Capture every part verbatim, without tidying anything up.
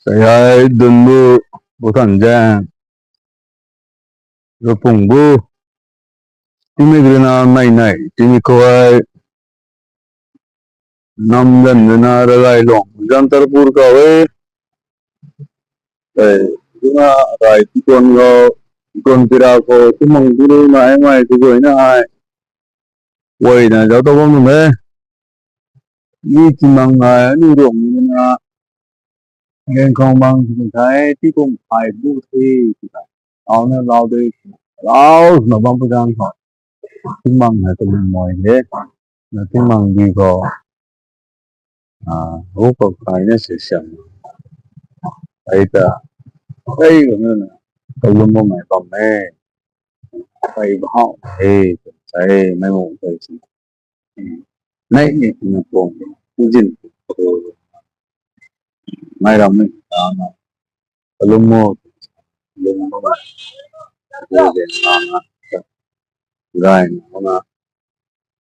Sai hei Dunbu, Buthan Zang, Rapung bu, timi grina nai nai, timi khou hei, nam zan zana Ragai Luang, Jantarpur khou e. Sai, duna rai tikon khou, tikon tira khou, timang turu nai mai, tigoina ai. Wai na zau ta bam nung e. Ni timang ai, ni rong ni na. Gen khou bang ti thai, ti kum phai bu the, ti thai. Au na lau de, lau na bam pu zang khou. Timang na tu mo de. Na timang di khou. A, hu khou khai na se siam. Ai ta. Ai khou na. Kalum mo mai bam e. Ai bhau e. Sai mai mo sai si. Nai ni na pong. Ujin. Mai ram ni ta na. Kalum mo. Kalum mo mai. Ujin ta na. Rai na na.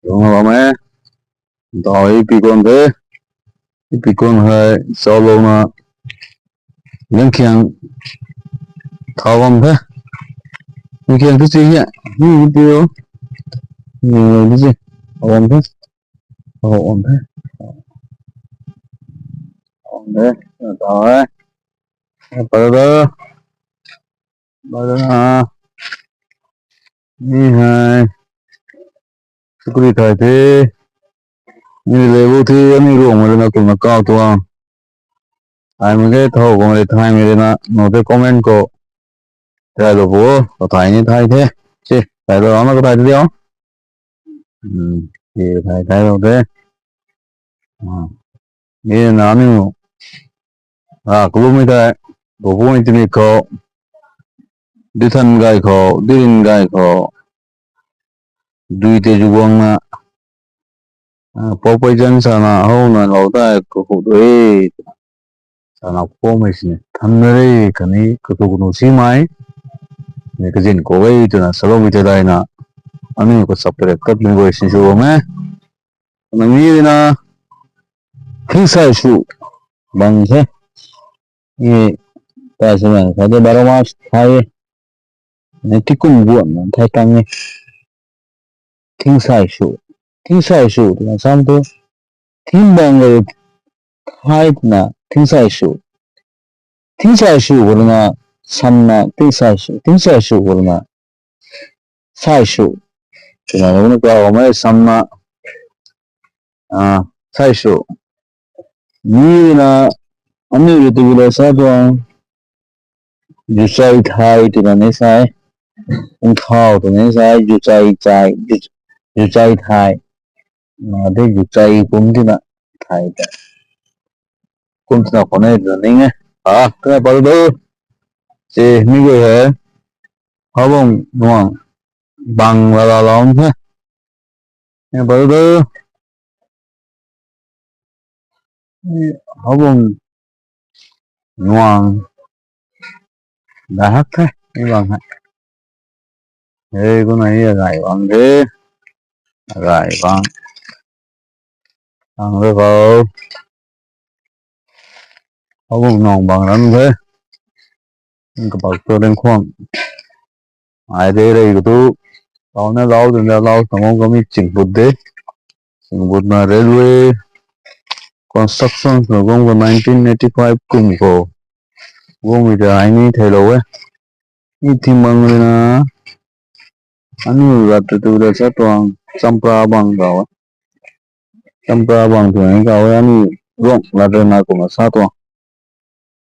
Lung bam e. Tau e pikon the. Pikon hei salouna. Lungkhiang thau bam the. Lungkhiang tu chi hia. Ni ni pi o. Ni ni chi. Thau bam the. Thau bam the. Bam the. Tau e. Pada da. Pada da. Ni hei. Sukri thai the. Ni le bu the, ani ruang mei na kum na kau tuang. Ai mei ke thau kum le thai mei na, no the comment khou. Thai lo bu, ko thai ni thai the. Si, thai lo, ana ko thai the o. Hmm, si, thai, thai lo the. Ah. Ni na ni. Ah, kilometer. Bo bu ni timi khou. Dithan gai khou, dirin gai khou. Dui te ju guang na. Ah, pau pui zan sana hou na lou dai khou khou dui. Sana khou mei sini. Than na re kani khou tu kunu si mai. Ni kazin khou e twna salou mi te dai na. Ani khou separate kat ni guay sin su bam e. Na mi na. Thing sai su. Bang the. Ni ta se na. Kha de baro mas thai. Ni tikum guan na thai tang ni. Thing sai su. Thing sai su twna sam tu. Thing bang le thai twna thing sai su. Thing sai su khou na sam na thing sai su. Thing sai su khou na sai su. Twna lou na kau mei sam na. Ah, sai su. Ni na aniu ri tu le sa tuang. Juchai thai twna ni sai. Ung thau twna ni sai. Juchai chai. Ju-, juchai thai. Na de juchai kum tina. Thai ta. Kum tina khou na twna ning e. Ah, twna pa tu. Si, mi guay hei. Habang nuang. Bang la la la ong the. Ni pa tu. Habang nuang. Da hak the, ni bang hak. Hei, kuna hi agai bang the. Agai bang. Ang re khou. Habang nuang bang ram the. Kabak tu ring khwang. Ai de rei khou tu. Lau na lau, dun na lau, samong kami ching put de. Ching put na railway construction khou guang khou nineteen eighty five kum khou. Guang mi ta ai ni thei lou e. Ni thing bang rui na. Aniu lat tu tu da sa tuang. Champra bang khou e. Champra bang tu ni khou e. Aniu ruang lat rui na kumna sa tuang.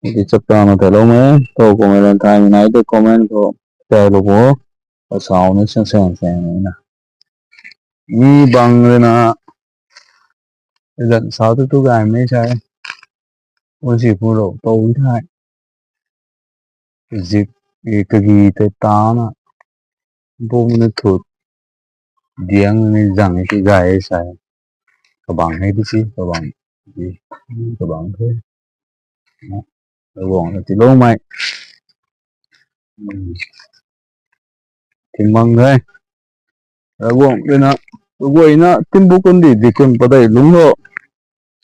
Ni champra na thei lou me. Khou kumna lan thai mi nai te comment khou. Thei lou bo. Asau ni sang sang sang ni na. Ni bang rui na. Zan sau tu tu gay mei sai. Wan si phu rou tou thai. Zip, e, kagi tei ta na. Bum na thut. Diang ni zang ki gay sai. Kabang hei di si, kabang. Di, kabang the. Ravguangc na tilou mei. Hmm. Thing bang the. Ravguangc rui na, kaguayna, timbu kundi, di kun padei lungc lo.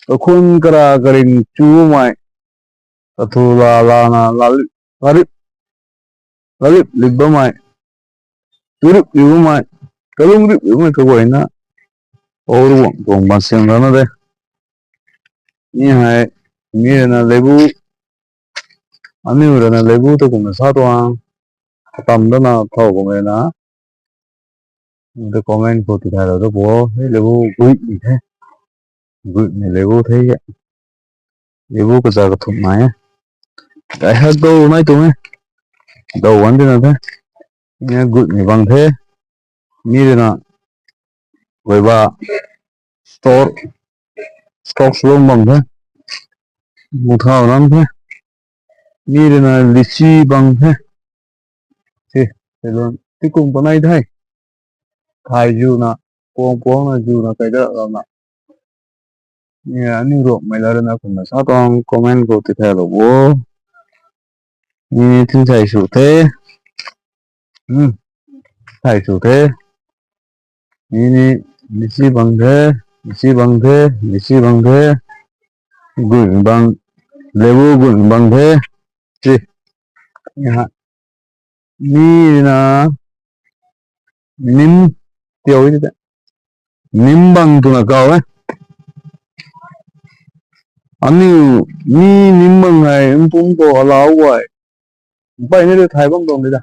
Kakhun kara karing chu mei. Kathu la lana, la, la rip, la rip, rip bammei, tu rip, rip bammei, kalung rip, rip bammei kaguayna, o ruang tuang ban siang rana de. Mi hei, mi rana lebu, aniu rana lebu tu kumna sa tuang, katam dana thau kum rana, the comment khou tithaylou da bo, hei lebu guimei the, guimei lebu the e, lebu kaza kathumh nai e, gay hak dou nai tuang e, dou wan tina the, guimei bang the, mi rana, guiba, store, stock suang bang the, muthau ram the, mi rana lychee bang the, tikum panai the, thay zuna, puang puangna zuna kai da ramna, aniu ruangmei la rana kumna sa tuang comment khou tithaylou bo, mi ni thin thai sw the, thai sw the, mi ni lychee bang the, lychee bang the, lychee bang the, guimei bang, lebu guimei bang the, ti, mi na, nim, tiau e, nim bang twna kaw e. Aniu, mi nim bang hei mpum khou alau guay, mpeyna rui thay bam tuang de da.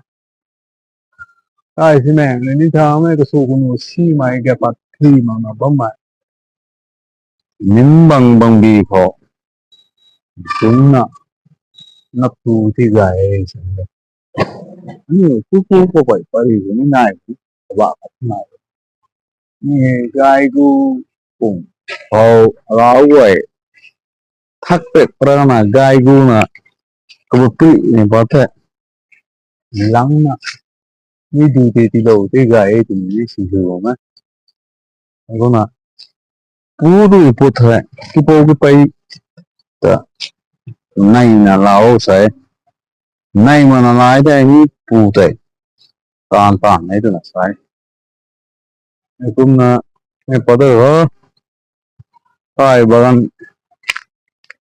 Ai si meng ni thamei kasu kunu simei gapat thi makna bammei, nim bang bangbi khou, kumna, nap tu ti gay e, aniu kuku khou pay pari ni nai, kabah khat nai, ni gay gu, kum, khou alau guay, thak pek prana gay guna, kabah pri ni pat the, langna, mi du tei tiilou tei gay e twmei ni si hu e. Kumna, pu tu pu the, kipou kipei ta, neina lau sa e, nei makna lai tei mi pu tei, taanv taanv e twna sa e. Kumna, mi pat the ho, kai bagan,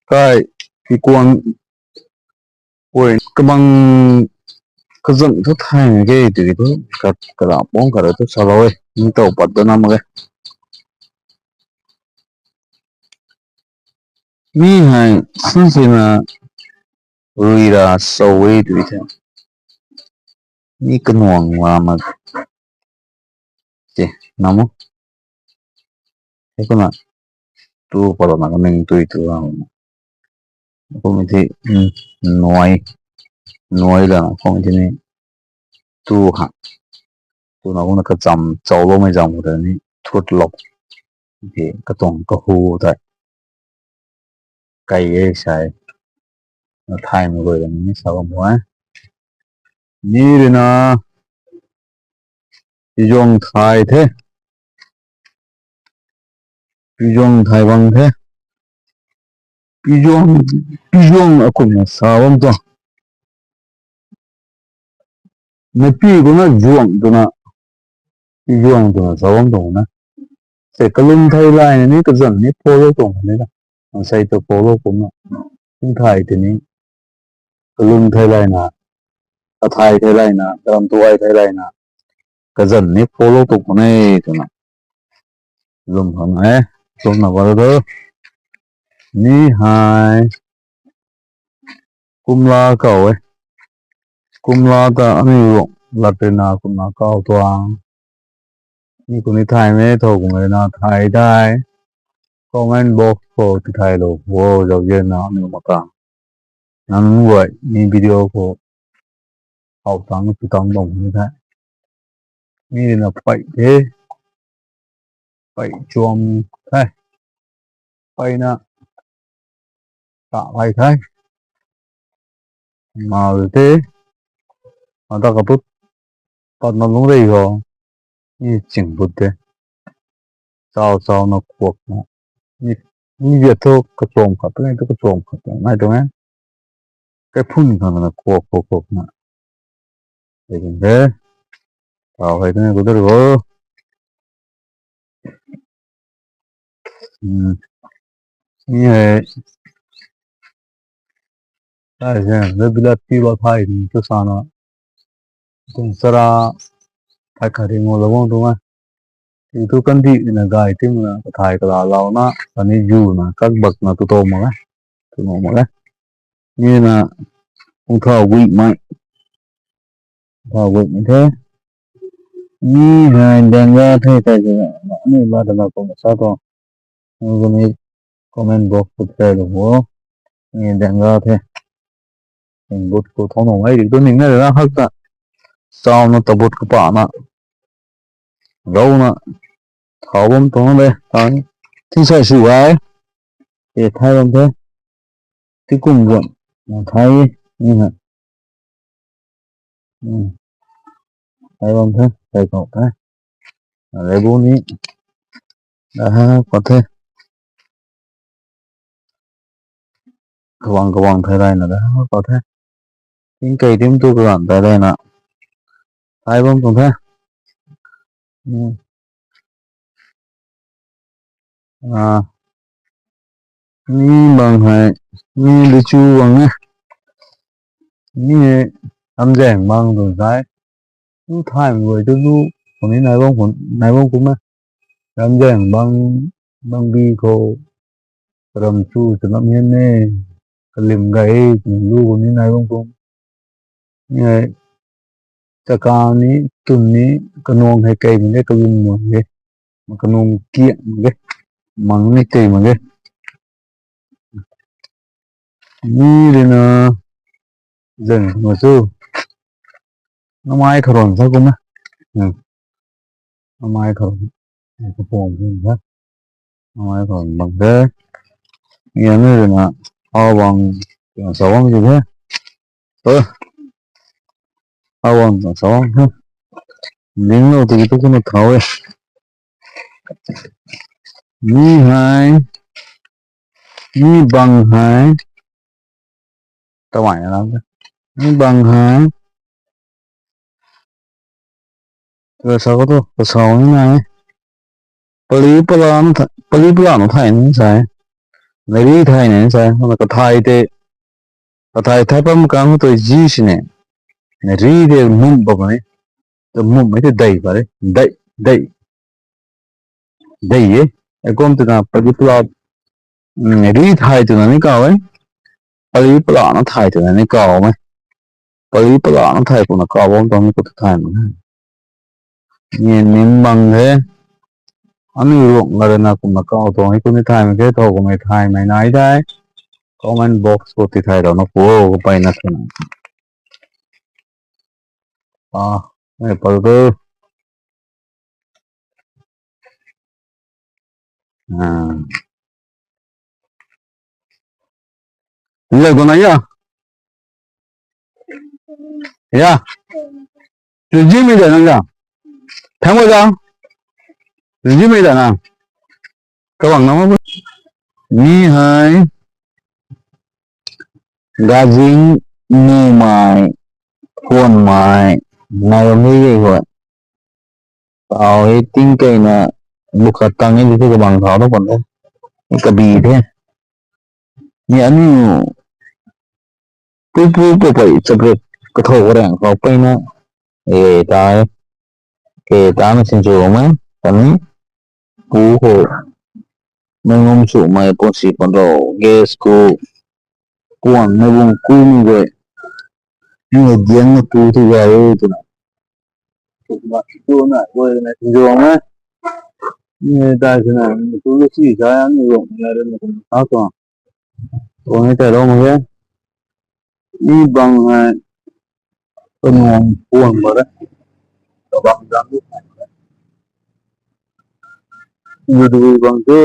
kai, tikuan, pui kabang kazanc thu thaymei ge tiki thu, kara puang kara thu salou e, ningtow pat dana mak ge. Mi hei, sinsina, rui ra sou e tiki the. Mi kanuang lama, ti, namo. Hei kumna, tu palana kaning tui tu a, kummei ti, nuai, nuai lana kummei ti ni, tu ha, tuna kumna kacham chauloumei zam khou ta ni thutlou, ti katuang kahu tei, kai e sa e, na thaymei guay ta ni sa bam e. Mi rui na, pizuang thay the, pizuang thay bang the, pizuang, pizuang akumna sa bam tuang, meipi kumna zuang twna, pizuang twna sa bam tuang na. Sei kalum thei layna ni kazanc ni follow tuang ni na, sei ta follow kumna, kum thay tei ni, kalum thei layna, kathay thei layna, karam tuay thei layna, kazanc ni follow tuang puni twna, lum khang e, kumna pat the. Mi hei, kumla kaw e, kumla ta aniu lat rui na kumna kaw tuang. Mi kum ni thaymei thow kummei na thay dai, comment box khou tithaylou bo, zauzianna aniu makang, nang guay ni video khou, how tang pu tang bam ni the. Mi rui na pey the, pey chuam the, peyna, ta pey the, ma te, ata kaput, patna lungc rei khou, ni ching put the, chau chauna kuakna, ni, ni viat thu kachuam khat tu, tu kachuam khat tu nai tuang e, kaiphun khang na kuak kuak kuakna, hei kum the, tau hei tei ni ku de ro. Mi hei, Ai zen, le bilat pi ba thai ni tu sana. Tung sara thai kha ring o la bang tu ma. Ti tu kandi na gai tim na kathai kala lau na, kani ju na, kak bak na tu to ma ga. Tu no ma ga. Ni na, ung thau gui mai. Thau gui mai the. Ni hai dang ga the tai se na, ni ba da na ko sa to. Ni ko ni comment box khou the lo ho. Ni dang ga the. Ning but khou thau no mai ri tu ning na ra hak ta. Chau na ta but khou pa na. Rau na. Thau bam tuang le. Thau ni. Thing sai su ai. E thai bam the. Ti kum bam. Na thai. Ni ha. Hmm. Thai bam the. Thai kau the. Na le bu ni. Da ha ko the. Kabang kabang thai rai na da ko the. Ting kei tim tu kagan thai rai na. Thai bam tuang the. Hmm. Ah. Ni bang hai. Ni li chu bang e. Ni e. Am zeng bang tu sai. Tu thai mei tu lu. Kuni nai bam kun, nai bam kun na. Ram zeng bang, bang bi khou. Ram chu chu lam hian ne. Kalim gai lu kuni nai bam kun. Ni e. Chaka ni, tun ni, kanuang hei kei mak ge, kalum mak ge, ma kanuang kiak mak ge, mang ni kei mak ge. Ni rui na, zeng ma chu, namai kharon sa kum na. Hmm. Namai kharon, kapom kum sa. Namai kharon bang the. Ni ani rui na, aw bang, sa bang ji the. Ơ. Aw bang, sa bang the. Ling lo tu tu kuna thau e. Ni hai. Ni bang hai. Tamai na lam the. Ni bang hai. Ka sa ko tu, ka sa ni na. Pali pala na tha-, pali pala na thai ni sai. Nari thai ni sai. Mana kathai te, kathai thai pam kang tu ji si ne. Nari te mum ba ni. Tu mum mai te dai ba re. Dai, dai. Dei e. Ai kum twna pali pala, mm, ri thai twna ni kaw e. Pali pala na thai twna ni kaw e. Pali pala na thai kumna kaw bam tuang ni khou tu thai mak e. Ni nim bang the. Ani ruang la rui na kumna kaw tuang ni khou ni thai mak e, thow kummei thaymei nai thei. Comment box khou ti thai rau na pu o, kapayna thena. Ah, e pal tu. Ah. Lei guna ya. Ya. Tu ji mi da na ya. Thang wa da. Tu ji mi da na. Kabang na ma. Ni hai. Gazing, Numei, Khuanmei, nai bam ni e hoi. Tau hei ting kei na, bu khat tang e di the kabang thau na pan the. Kabi the. Ni aniu, pu pu pu pei chapret kathow karang khou peyna. E, ta e. Ke ta na sin chu ma. Tani. Pu khou. Mei ngum sw mei pun si pan ro. Gas khou. Kuan mei bung ku mei gay. Ni diang na pu tu gay e twna. Mak tu na gay na sin chu ma. Ni dai twna, tu lu si sa ni ro na re na kum sa tuang. Tuang e tei lou mak ge. Ni bang hei, kanuang puan ba re. Kabang zang tu thai mak ge. Ni dui bang tu.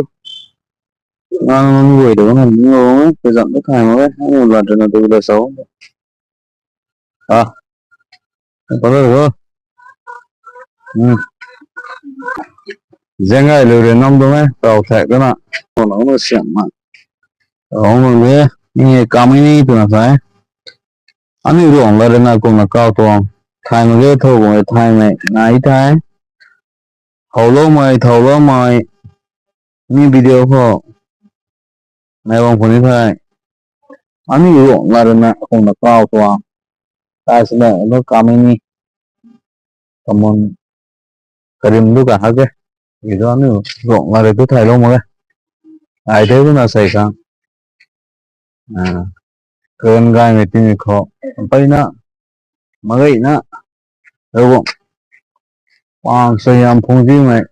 Ngang ngang gui tu na ni o, kazang tu thai mak ge. Ani lat rui na tu da sau. Ah. Hello, hello. Hmm. Zeng ai lu rui nam tu me, tau thek tu na. Kona kona siam ma. Tau nang de, ni kam ni tu na sai. Ani ruang la rui na kumna kaw tuang. Thai mak ge thow bang e thaymei nai thei. Howloumei, thowloumei. Ni video khou. Nai bang puni thei. Ani ruang la rui na, akung na kau tuang. Tai sina, anu kamei ni. Kamun, karim du ka hak e. Idu ani ruang la rui tu thailou mak e. Ai the tu na sei khang. Ah, karen gaymei tingmei khou. Mpeyna, mageina, Ravguangc, pang suaihiam phungc zimei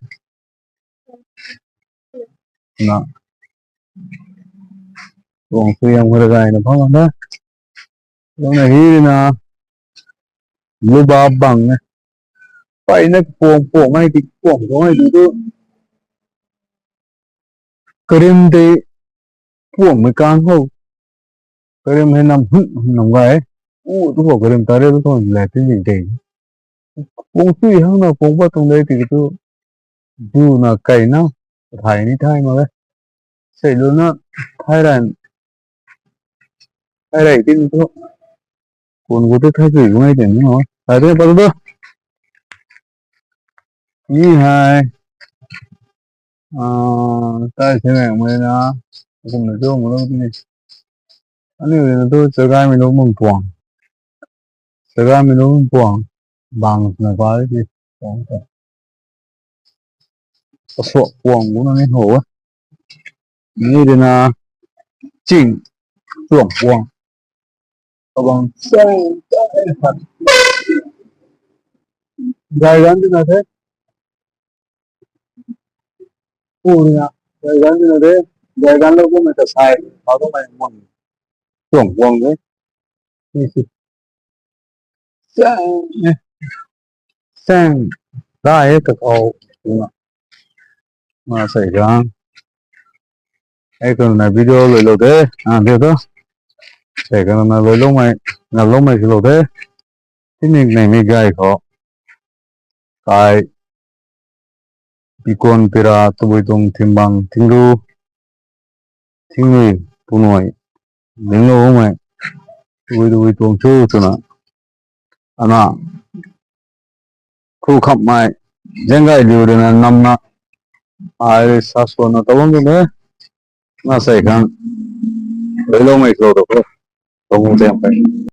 na, Ravguangc suaihiam khou rui gayna phang bam the. Lungna hi rui na, luba bang e. Mpeyna kapuang puang e, ti kapuang puang e, ti tu. Karim tei puangmei kang khou. Karim hei nam, nam gay. U, tu khou karim ta re, tu khou le, ti ning tei. Puang sui hang na, puang pat tuang de, ti tu. Du na, keyna, thay ni thay mak e. Sei lu na, thay ran, thay rei ti ni tu. Kun gu tu thay sui gu ngai tei ni o. Thay tei pat tu. Ni hei. Ah, tai se mei na, kum na tu, mu lou ni. Ani na tu, chagamei lou mun puang. Chagamei lou mun puang. Bang na ba ti. Puang ta. Kasuak puang gu na ni ho. Ni rui na, ching, chuang puang. Kabang, chang, chang, gay gan ti na the. Pu rui na, gay gan ti na the. Gay gan lou kumei ta sai, pa tu mei mun. Chuang puang the. Sang, eh, sang, ta e kakhou, na, na sei khang. Ei, kumna video luilou de, ah, de tu. Sei kumna luiloumei, ngamloumei swlou de. Tini neimei gay khou. Kai, pikuan pira, tabui tuang thimbang, thingru, thingnui, punui, lingloumei, tabui tabui tuang chu twna. Ana, khu khammei, zaeng gay liu rui na namna, ai rui sa suanna ta bam tu de, na sei khang, luiloumei swlou tu kho, tuang tei pe.